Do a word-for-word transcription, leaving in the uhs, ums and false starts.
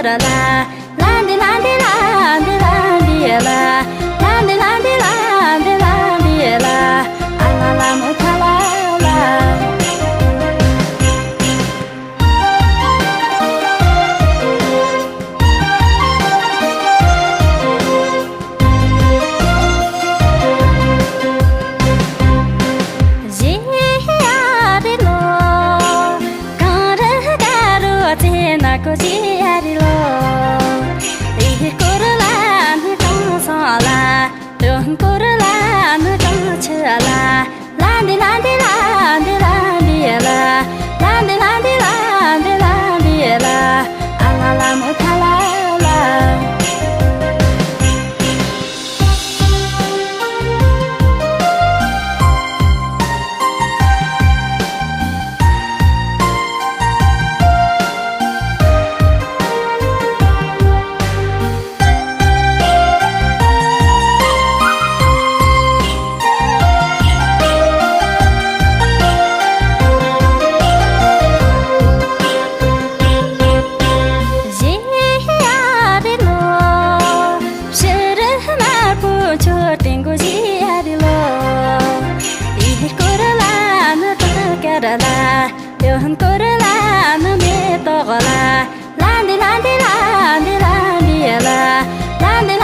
ར་ལ། ལ་འདི་ལ་འདི་ལ་འདི་ལ་འདི་ལ། ལ་འདི་ལ་འདི་ལ་འདི་ལ་འདི་ལ། ཨ་ལ་ལ་མོ་ཐ་ལ་ལ། གཞི་ཡ་རི་ལོ། གངས་རི་དཀར་རོ་ཚེ་ན་ཀོ་གཞི་ཡ་རི་ལོ། ཨི་སྐོར་ལ་ནི་གྲོང་སོང་ལ། དོན་སྐོར་ལ་ནི་གྲོང་ཆུ་ལ། ལ་འདི་ལ་འདི་ལ་འདི་ལ་འདི་ལ། ལ་འདི་ལ་འདི་ལ་འདི་ལ་འདི་ལ། ཨ་ལ་ལ་མོ་ཐ་ལ་ལ། གཞི་ཡ་རི་ལོ། ཕྱི་རུ་དམར་པོ་མཆོད་རྟེན་གོ་གཞི་ཡ་རི་ལོ། ཡིད་སྐོར་ལ་ནི་ཏག་ཀར་ལ། ཡོན་སྐོར་ལ་ནི་མེ་ཏོག་ལ། ལ་འདི་ལ་འདི་ལ་འདི་ལ་འདི་ལ། ལ་འདི་ལ་